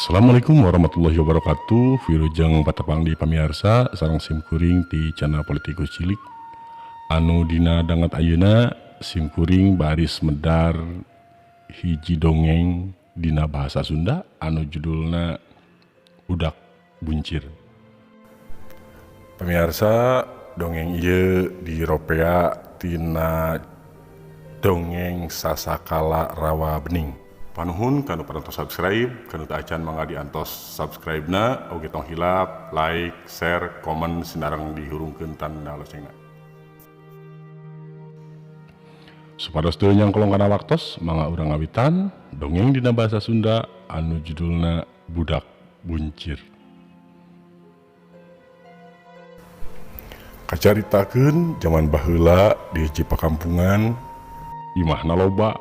Assalamualaikum warahmatullahi wabarakatuh. Wilujeng patepang di pamiarsa sareng simkuring ti channel Politikus Cilik. Anu dina danget ayeuna simkuring baris medar hiji dongeng dina bahasa Sunda anu judulna Budak Buncir. Pamiarsa, dongeng ieu diropea tina dongeng Sasakala Rawa Bening. Panuhun kanu parantos subscribe, kanu teu acan mangga diantos subscribe-na, oge tong hilap like, share, komen sinareng dihurungkeun tanda locengna. Supados teu nyangkolong kana waktos, mangga urang ngawitan dongeng dina bahasa Sunda anu judulna Budak Buncir. Kacaritakeun jaman baheula di hiji pakampungan, imahna loba,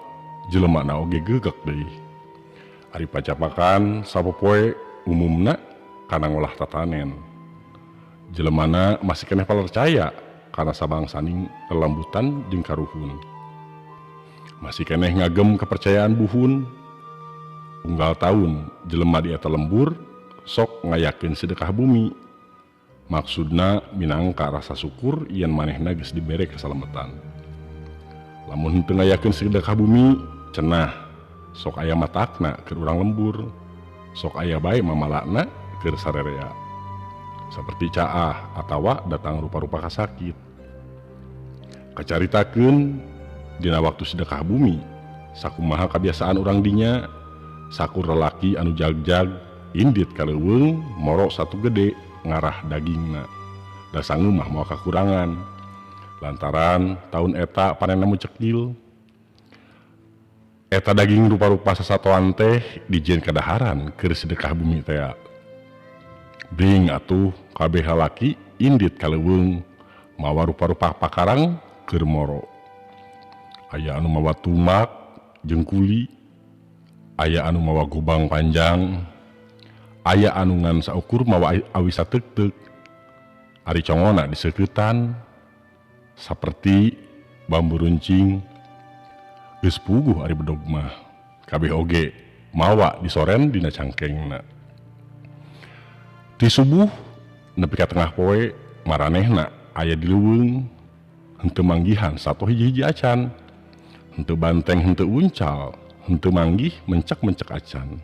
jelemana oge gegek deui. Ari pacapakan sapopoe umumna kana ngolah tatanen. Jelemana masih keneh palercaya kana sabangsaning lelembutan jeung karuhun. Masih keneh ngagem kepercayaan buhun. Unggal taun jelema di eta lembur sok ngayakeun sedekah bumi. Maksudna minangka rasa syukur yen manehna geus dibere kasalametan. Lamun henteu ngayakeun sedekah bumi, cenah sok aya matakna keur urang lembur, sok aya bae mamalakna keur sarerea. Saperti caah atawa datang rupa-rupa kasakit. Kacaritakeun dina waktu sedekah bumi, sakumaha kabiasaan urang dinya, sakur lelaki anu jagjag indit ka leuweung moro satu gede ngarah dagingna. Da sangu mah moal kakurangan. Lantaran tahun eta panenna cekil. Eta daging rupa-rupa sasatoan teh dijieun kadaharan keur sedekah bumi teh. Bring atuh kabeh lalaki indit ka leuweung mawa rupa-rupa pakarang keur moro. Aya anu mawa tumak jeung kuli, aya anu mawa gobang panjang, aya anu ngan saukur mawa awi sateuk-teuk. Ari congona diseukeutan saperti bambu runcing. Geus puguh ari bedog mah, kabeh oge mawa disoren dina cangkengna. Ti subuh nepi ka tengah poe maranehna aya di leuweung, henteu manggihan sato hiji-hiji acan, henteu banteng henteu uncal, henteu manggih mencek-mencek acan.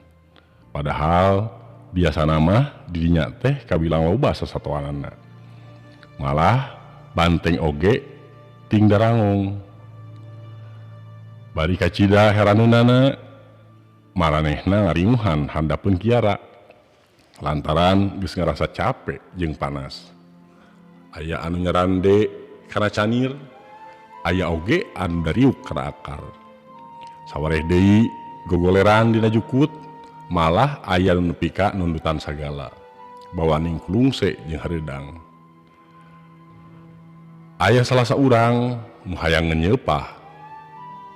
Padahal biasana mah didinya teh kabilang loba sasatoanana. Malah banteng oge ting darangong. Bari kacida heraneunana maranehna ngaringuhan handapeun kiara lantaran geus ngarasa capek jeung panas. Aya anu nyarande kana canir, aya oge anu dariuk kana akar. Sawareh deui gogoleran dina jukut, malah aya nu nepi ka nundutan sagala, bawaning kulungse jeung hareudang. Aya salah saurang nu hayang nyeupah.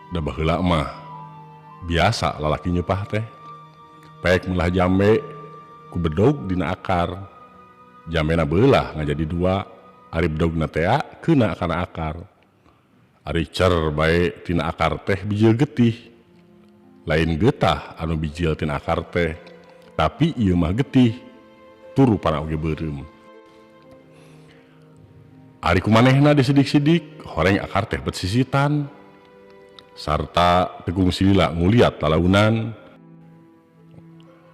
Da baheula mah biasa lalaki nyeupah teh. Pek meulah jambe ku bedog dina akar. Jambena beulah ngajadi dua, ari bedogna tea keuna kana akar. Ari cer bae tina akar teh bijil getih. Lain getah anu bijil tina akar teh, tapi ieu mah getih, tur rupana oge beureum. Ari kumanehna disidik-sidik, horeng akar teh bet sisitan. Sarta tegung silila nguliat lalaunan.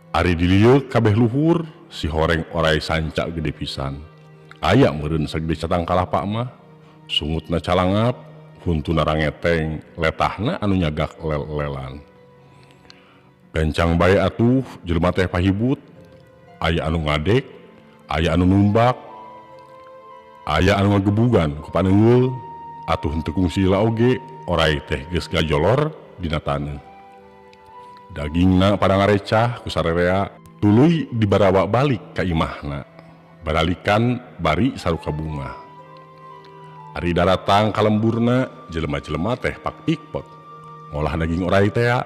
Ari dilieuk kabeh luhur, si horeng orai sanca gede pisan. Aya meureun sagede catang kalapa mah, sungutna calangap, huntuna rangeteng, letahna anu nyagak lel-lelan. Gancang bae atuh jelema teh pahibut, aya anu ngadek, aya anu numbak, aya anu ngagebugan ku paneunggeul, atuh henteu kungsi lila oge orai teh geus gajolor dina taneuh. Dagingna pada ngarecah ku sarerea, tuluy dibarawa balik ka imahna. Baralikan bari saruka bunga. Ari daratang ka lemburna, jelema-jelema teh pak pikpek ngolah daging orai tea.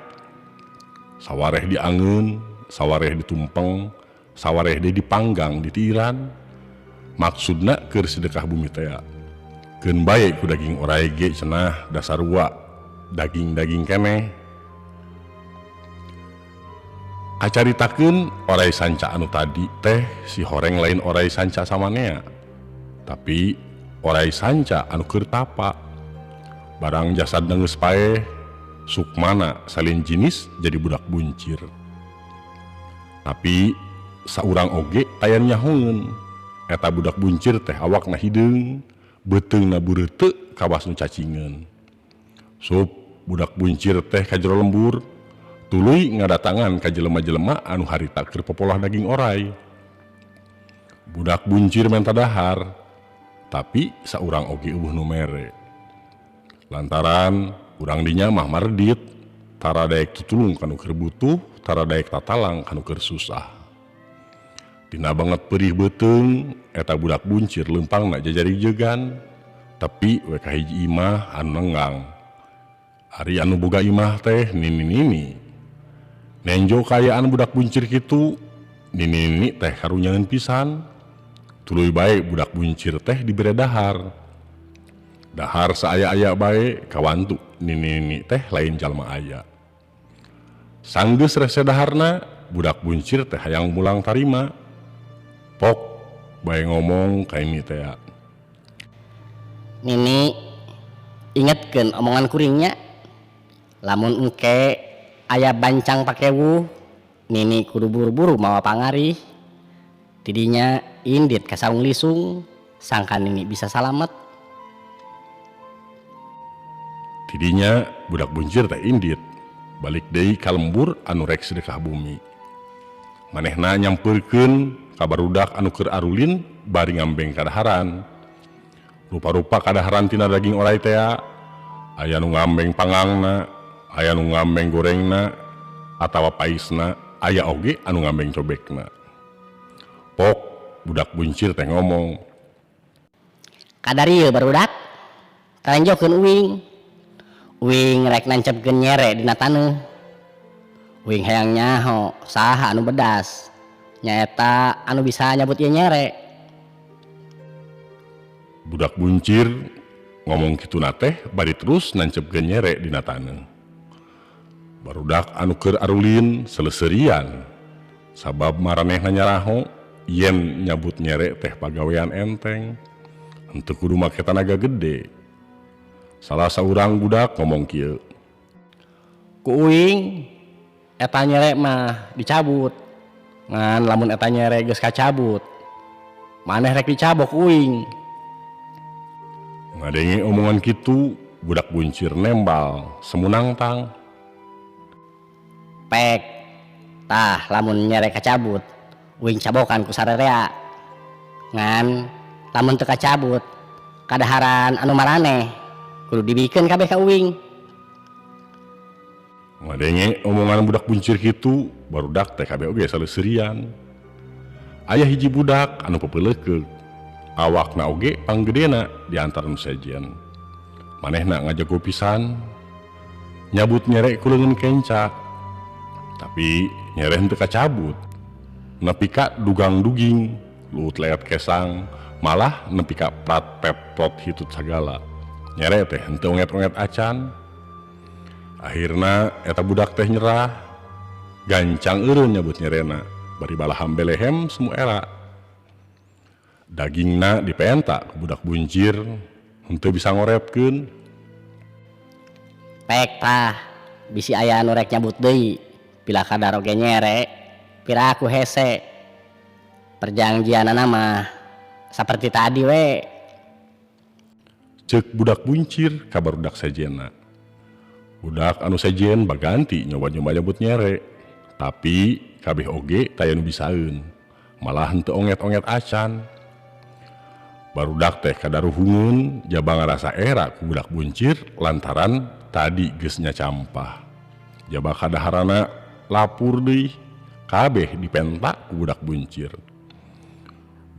Sawareh diangeun, sawareh ditumpeng, sawareh deui dipanggang ditiiran. Maksudna keur sedekah bumi tea. Keun bae ku daging orai ge cenah dasarua daging-daging keneh. Kacaritakeun oray sanca anu tadi teh si horeng lain oray sanca samanea, tapi oray sanca anu keur tapa. Barang jasadna geus paeh, sukmana salin jinis jadi budak buncir. Tapi saurang oge taya nyahoeun eta budak buncir teh awakna hideung, beuteungna bureuteu kawas nu cacingeun. Sup budak buncir teh ka jero lembur, tuluy ngadatangan ka jelema-jelema anu harita keur popolah daging oray. Budak buncir menta dahar, tapi saurang oge eueuh nu mere. Lantaran urang dinya mah mardit, tara daek tutulung kanu keur butuh, tara daek tatalang kanu keur susah. Dina banget perih beuteung, eta budak buncir leumpangna jajari jegan, tapi we ka hiji imah anu nenggang. Ari anu boga imah teh nini-nini. Nenjo kaayaan budak buncir kitu, nini-nini teh karunyaeun pisan. Tuluy bae budak buncir teh dibere dahar. Dahar saaya-aya bae kawantu nini-nini teh lain jalma aya. Sanggeus rese daharna, budak buncir teh hayang mulang tarima. Pok bae ngomong ka ini teh. Nini, ingetkeun omongan kuringnya. Lamun engke aya bancang pakewuh, Nini kudu buru-buru mawa pangarih. Tidinya indit ka saung lisung, sangka Nini bisa salamet. Tidinya budak buncir teh indit, balik deui ka lembur anu rek sedekah bumi. Manehna nyampeurkeun ka barudak anu keur arulin bari ngambeng kadaharan. Rupa-rupa kadaharan tina daging oray tea, aya nu ngambeng pangangna, aya nu ngambeng gorengna atawa paisna, aya oge anu ngambeng cobekna. Pok budak buncir teh ngomong, Kadarieu barudak, talenjokeun uing. Uing rek nancepkeun nyere dina taneuh. Uing hayang nyaho saha anu bedas, nyaeta anu bisa nyabut ieu nyere. Budak buncir ngomong kituna teh bari terus nancepkeun nyere dina taneuh. Barudak anu keur arulin seleuserian, sabab maranehna nyaraho yen nyabut nyere teh pagawean enteng, henteu kudu make tanaga gede. Salah saurang budak ngomong kieu, Ku uing eta nyere mah dicabut. Ngan lamun eta nyere geus kacabut, maneh rek dicabok uing. Ngadenge omongan kitu, budak buncir nembal semunangtang. Pek, tah lamun nyere kacabut, uing cabokan ku sarerea. Ngan lamun teu kacabut, kadaharan anu maraneh kudu dibikeun kabeh ka uing. Ngadenge omongan budak buncir kitu, barudak teh kabeh oge saleuserian. Aya hiji budak anu pepeulekeuk, awakna oge panggedena di antara nu sejen. Manehna ngajago pisan, nyabut nyere ku leungeun kenca. Tapi nyere henteu kacabut. Nepi ka dugang-duging, luut leet kesang, malah nepi ka prat pet prot hitut sagala. Nyere teh henteu onget-onget acan. Akhirna eta budak teh nyerah, gancang eureun nyabut nyerena, bari balaham belehem semu era. Dagingna dipenta ku budak buncir, henteu bisa ngoretkeun. Pek tah, bisi aya anu rek nyabut deui, pila kadar oge nyere, pira aku hese. Perjanjianana mah saperti tadi we. Ceuk budak buncir ka barudak sejenna. Budak anu sejen baganti nyoba-nyoba nyabut nyere, tapi kabeh oge taya nu bisaeun, malah henteu onget-onget acan. Barudak teh kadaruhungeun jaba ngarasa era ku budak buncir lantaran tadi geus nyacampah. Jaba kadaharana lapur deui, kabeh dipenta ku budak buncir.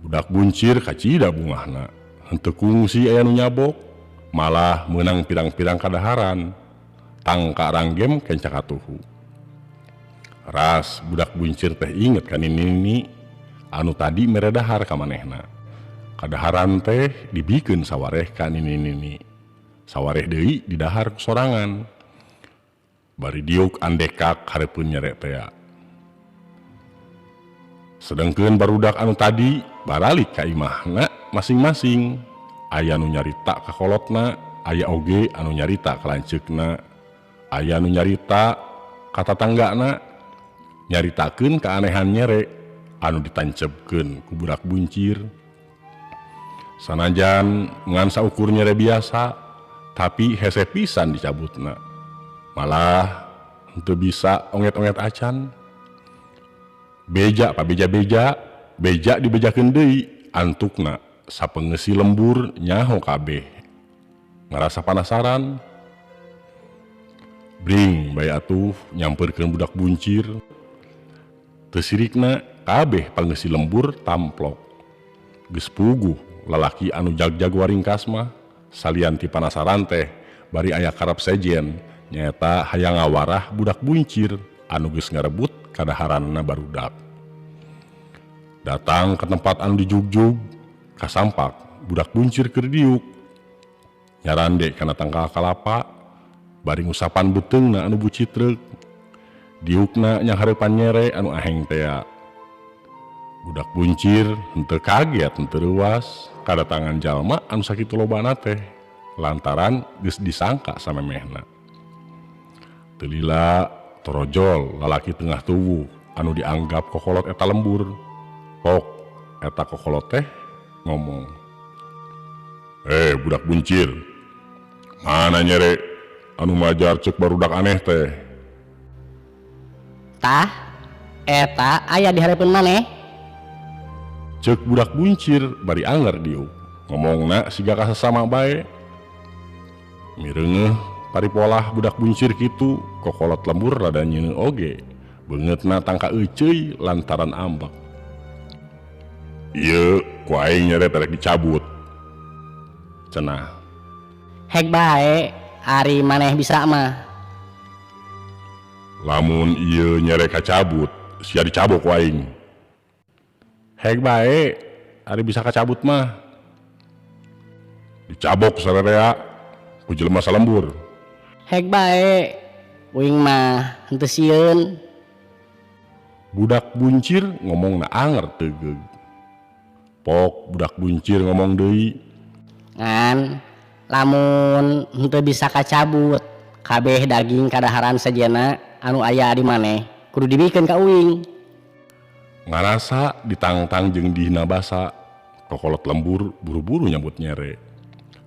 Budak buncir kacida bungahna, henteu kungsi aya nu nyabok, malah meunang pirang-pirang kadaharan. Tangka ranggem kenca katuhu. Ras budak buncir teh inget ka nini-nini anu tadi mere dahar ka manehna. Kadaharan teh dibikeun sawareh ka nini-nini. Sawareh deui didahar ku sorangan. Bari diuk andekak hareupeun nyere tea. Sedengkeun barudak anu tadi baralik ka imahna masing-masing. Aya nu nyarita ka kolotna, aya oge anu nyarita ka lanceukna, aya nu nyarita ka tatanggana, nyaritakeun keanehan nyere anu ditancepkeun ku budak buncir. Sanajan ngan saukur nyere biasa, tapi hese pisan dicabutna. Malah henteu bisa onget-onget acan. Beja pa beja-beja, beja dibejakeun deui, antukna sapengeusi lembur nyaho kabeh. Ngarasa panasaran. Bring bae atuh nyamperkeun budak buncir. Teu sirikna kabeh pangeusi lembur tamplok. Geus puguh lalaki anu jagjag waringkas mah salian ti panasaran teh bari aya karep sejen nyaeta hayang ngawarah budak buncir anu geus ngarebut kadaharanna barudak. Datang ke tempat anu dijugjug, kasampak budak buncir keur diuk. Nyarande kana tangkal kalapa bari ngusapan beuteungna anu bucitreuk. Diukna nyanghareupan nyere anu aheng tea. Budak buncir henteu kaget henteu reuas kadatangan jalma anu sakitu lobana teh lantaran geus disangka samemehna. Teu lila torojol lalaki tengah tuwuh anu dianggap kokolot eta lembur. Pok eta kokolot teh ngomong, "Budak buncir, mana nyere anu majar cek barudak aneh teh?" Tah, eta aya di hareupeun maneh. Cek budak buncir bari anger diuk, ngomongna siga kasasama bae. Mireungeuh paripolah budak buncir kitu, kokolot lembur rada nyeuneu oge. Beungeutna tangka euceuy lantaran ambek. Ieu ku aing nyere terek dicabut. Cenah. Hek bae, ari maneh bisa mah. Lamun ieu nyere kacabut, sia dicabok ku aing. Hek bae, ari bisa kacabut mah. Dicabok sararea ku jelema salembur. Hek bae, uing mah henteu sieun. Budak buncir ngomongna anger teugeug. Pok budak buncir ngomong deui. Ngan lamun henteu bisa kacabut, kabeh daging kadaharan sejenna anu aya di maneh kudu dibikeun ka uing. Ngarasa ditangtang jeung dihina basa, kokolot lembur buru-buru nyambut nyere.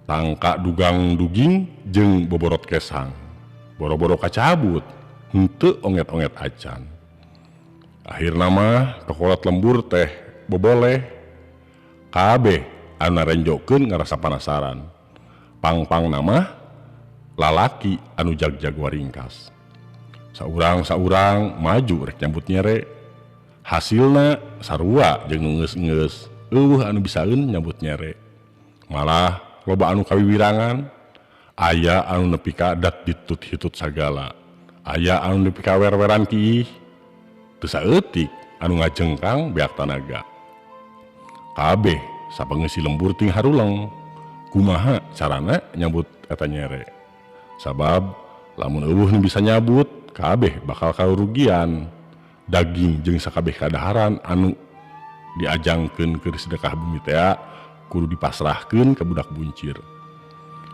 Tangka dugang duging jeung boborot kesang. Boro-boro kacabut, henteu onget-onget acan. Akhirna mah kokolot lembur teh boboleh. Kabeh anu narenjokeun ngarasa panasaran. Pang-pangna mah lalaki anu jagjag waringkas. Saurang-saurang maju rek nyambut nyere. Hasilna sarua jeung nu geus-geus eueuh anu bisaeun nyambut nyere. Malah loba anu kawiwirangan, aya anu nepi ka dat ditut-hitut sagala. Aya anu nepi ka wer-weran kiih. Teu saeutik anu ngajengkang beak tanaga. Kabeh sapengeusi lembur ting haruleng. Kumaha carana nyambut eta nyere? Sabab lamun eueuh nu bisa nyabut, kabeh bakal karugian. Daging jeung sakabeh kadaharan anu diajangkeun keur sedekah bumi tea kudu dipasrahkeun ka budak buncir.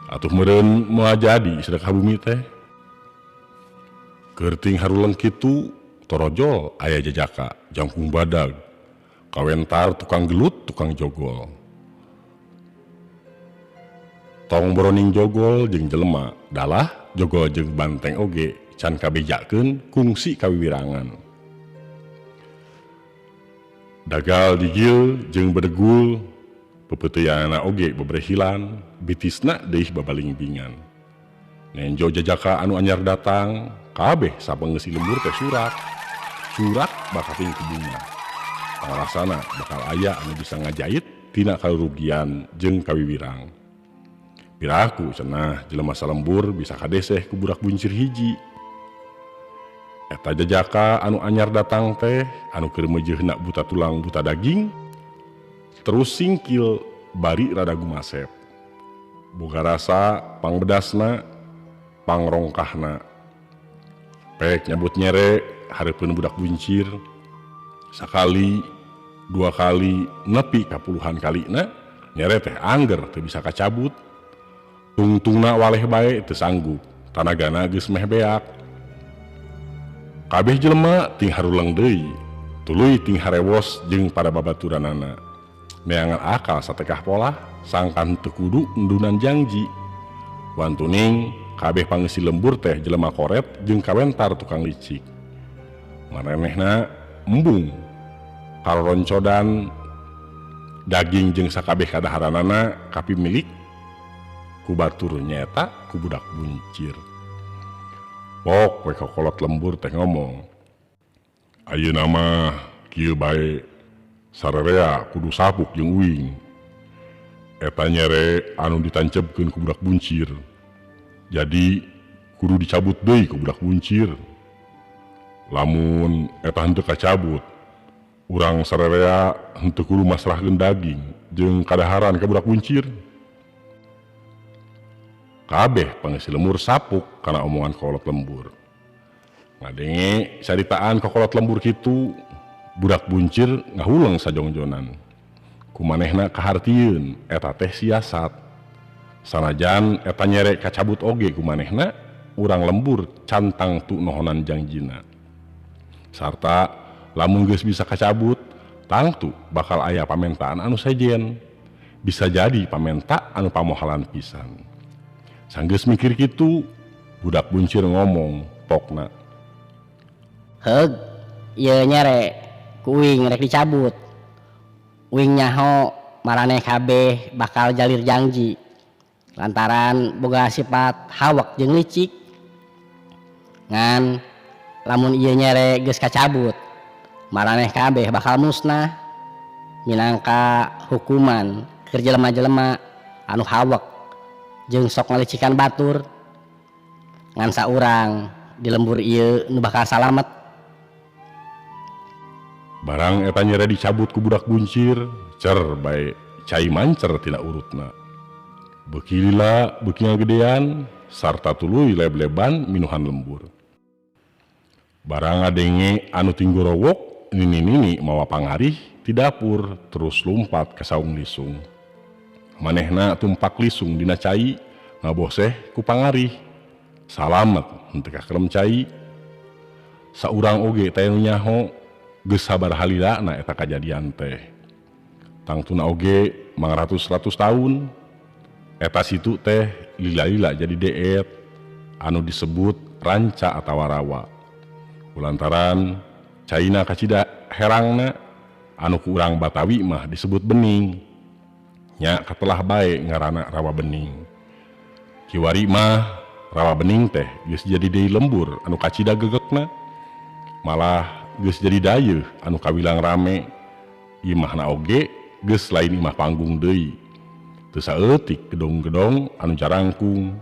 Atuh meureun moal jadi sedekah bumi teh. Keur ting haruleng kitu torojol aya jajaka jangkung badag. Kawentar tukang gelut, tukang jogol. Tong boroning jogol jeung jelema, dalah jogol jeung banteng oge can kabejakeun kungsi kawiwirangan. Dagal digil jeung bedegul, pepeuteuyana oge beberehilan, bitisna deui babalingbingan. Nenjo jajaka anu anyar datang, kabeh sapengeusi lembur teh surak. Surak bakating ku bunga. Pangrasana bakal aya anu bisa ngajait tina karugian jeung kawiwirang. Piraku cenah jelema salembur bisa kadeseh ku budak buncir hiji. Eta jajaka anu anyar datang teh anu keur meujeuhna buta tulang buta daging, terus singkil bari rada gumasep. Boga rasa pangbedasna, pangrongkahna. Pek nyabut nyere hareupeun budak buncir. Sakali Dua kali nepi ka puluhan kalina nyere teh angger teu bisa kacabut. Tungtungna waleh bae teu sanggup, tanagana geus meh beak. Kabeh jelema ting haruleng deui, tuluy ting harewos jeung pada babaturanana. Neangan akal satekah polah sangkan teu kudu endunan jangji. Wantuning kabeh pangeusi lembur teh jelema koret jeung kawentar tukang licik. Maranehna embung karoroncodan daging jeung sakabeh kadaharanana kapimilik ku batur nyaeta ku budak buncir. Pok we kokolot lembur teh ngomong, ayeuna mah kieu bae sararea kudu sapuk jeung uing. Eta nyere anu ditancepkeun ku budak buncir. Jadi kudu dicabut deui ku budak buncir. Lamun eta henteu kacabut, urang sararea henteu kudu masrahkeun daging jeung kadaharan ka budak buncir. Kabeh pangeusi lembur sapuk kana omongan kolot lembur. Ngadenge caritaan kokolot lembur kitu, budak buncir ngahuleng sajongjonan. Kumanehna kahartieun eta teh siasat. Sanajan eta nyere kacabut oge kumanehna, urang lembur cantang tu nohonan jangjina. Sarta lamun geus bisa kacabut, tangtu bakal aya pamentaan anu sejen. Bisa jadi pamenta anu pamohalan pisan. Sanggeus mikir kitu, budak buncir ngomong pokna. Heug, ieu nyere ku uing rek dicabut. Uing nyaho maraneh kabeh bakal jalir jangji. Lantaran boga sifat hawak jeung licik. Ngan lamun ieu nyere geus kacabut, maraneh kabeh bakal musnah minangka hukuman keur jelema-jelema anu hawak jeung sok ngalicikan batur. Ngan saurang di lembur ieu nu bakal salamet. Barang eta nyere dicabut ku budak buncir, cer bae cai mancer tina urutna. Beuki lila beuki ngagedean sarta tuluy leb-leban minuhan lembur. Barang ngadenge anu tinggorowok nini-nini mawa pangarih ti dapur terus lumpat ka saung lisung. Manehna tumpak lisung dina cai ngaboseh ku pangarih. Salamet henteu kakelem cai. Saurang oge teh nu nyaho geus sabar halilana eta kajadian teh. Tangtuna oge mangratus-ratus taun eta situ teh lila-lila jadi deet anu disebut ranca atawa rawa. Kulantaran caina kacida herangna anu ku urang Batawi mah disebut bening. Nya katelah bae ngaranna rawa bening. Kiwari mah rawa bening teh geus jadi deui lembur anu kacida gegekna. Malah geus jadi dayeuh anu kawilang rame. Imahna oge geus lain imah panggung deui. Teu saeutik gedong-gedong anu jarangkung.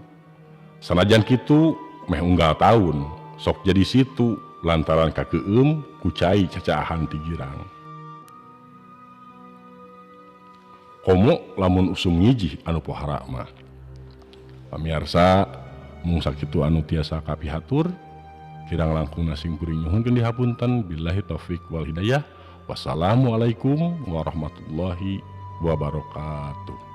Sanajan kitu meh unggal taun sok jadi situ lantaran kakeueum ku cai cacaahan ti girang. Komo lamun usum ngijih anu pohara mah. Pamiarsa mung sakitu anu tiasa kapihatur, kirang langkung simkuring nyuhunkeun dihapunten. Billahi taufik wal hidayah. Wassalamualaikum warahmatullahi wabarakatuh.